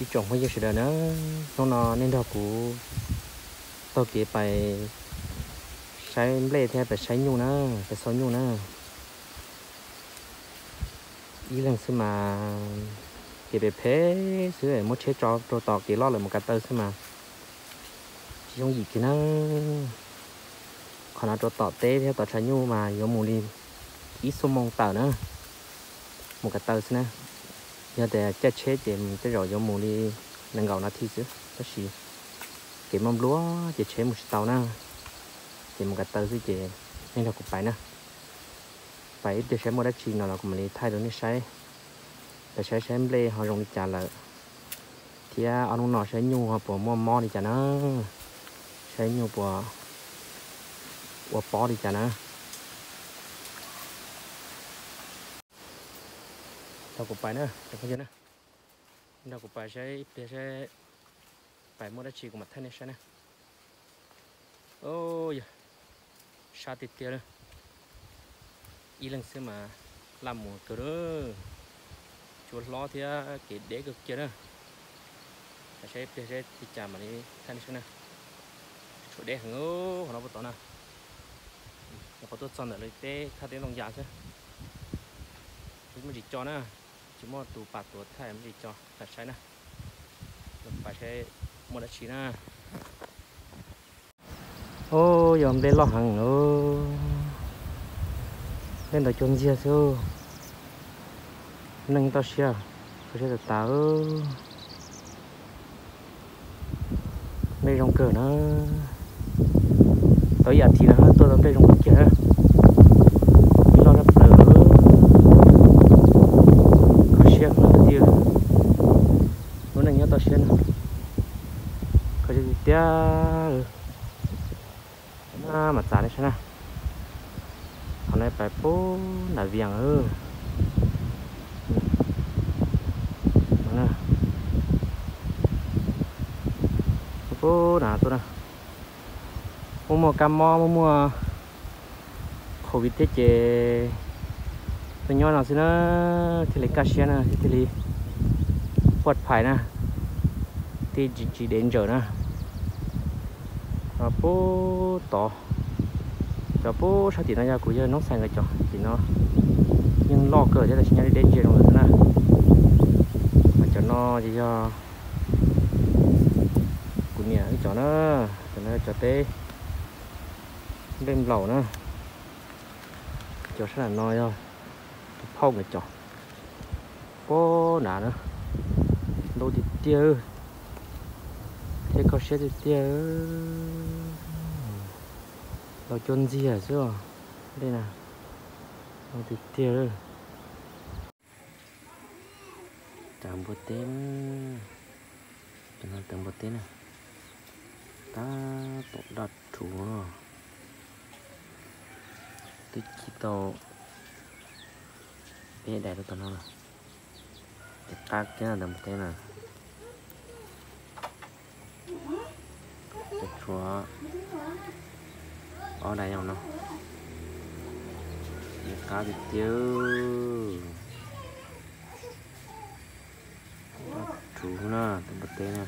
Ib tsoom phooj ywg sawv daws na, hnub no nej nrog kuv taug kev pais saib nplej thiab pais saib nyuj na, pais xau nyuj na. Ib leeg xwb mas kev phem phem xwb, muab tsheb tso rau tom kev loj lawm mus kav taw xwb mas tsis yooj yim kiag na. Qhov no rau tom teb thiab tom tshav nyuj mas yuav mus li ib xuab moos tawm na, mus kav taw xwb na. Yog tias caij tsheb ces tej zaum yuav mus li nees nkaum nas this xwb, tab sis kev muaj npluab ces tsheb mus tsis tau na, ces mus kav taw xwb ces nej nrog kuv pais na. Pais ib pliag saib muaj dab tsi no los kuv mam li thaij rau nej saib. Pais saib saib nplej ho zoo li cas lawm, thiab ob hnub no saib nyuj ho puas muaj mob li cas na, saib nyuj puas ua pob li cas na. Nrog kuv pais na, nrog kuv pais saib ib pliag saib pais muaj dab tsi kuv mam thaij nej saib na. Yog sab tiag tiag na, ib leeg xwb mas laj mus kawg na, cua hlob thiab kev deb kawg kiag na. Saib ib pliag saib li cas mam li thaij nej saib na. Tshuav deb heev qhov no puag tod na. Nyuam qhuav tuaj txog ntawm lawv teb thaj teb ntoo yas xwb, muaj ntsis co na, tsis muaj tus pam tuav thaij, muaj ntsis co, tawm saib na. Pais saib muaj dab tsi na. Ub, yog nplej loj heev lauj, nplej ntawd cua ntxiag xwb. Neeg toj siab, kho siab tas tas. Nplej zoo kawg na, tau ib as thiv no tuaj tau nplej zoo kawg kiag na. Nplej loj tshaj plaws, kho siab heev tiag. Lub neej nyob toj siab no, kho siab tiag tiag. Mam txav nej saib na. Qhov no pais pub nram Vias. Pub na tuaj na. Muaj muaj kab mob, muaj muaj COVID thiab ces tuaj nyob no xwb na, thiaj li kaj siab na, thiaj li quaj phais na, thiaj tsis dev ntsawm na. Pub tod, cov pub sab tim no yog kuv yawg Noob Xais nkawd cov tim no, yeej loj kawg thiab tab sis nyob deb deb ntsia zoo lawm xwb na. Mas cov no ces yog kuv niam wb cov na, cov no yog cov teb nplej nplaum na. Cov sab nram no yog tus phauj nkawd cov. Pub na na, ntau tiag tiag, thiab kho siab tiag tiag. Los cua ntxiag xwb os, nplej na, ntau tiag tiag. Taws npua teb, cov no taws npua teb na, tab tom daj rhuv no. Twb ci tau peb daim rau tom no lawm. Ces qab kiag taws npua teb na. Ces tshuav ob daim yog no, qab tiag tiag, daj rhuv na, taws npua teb na.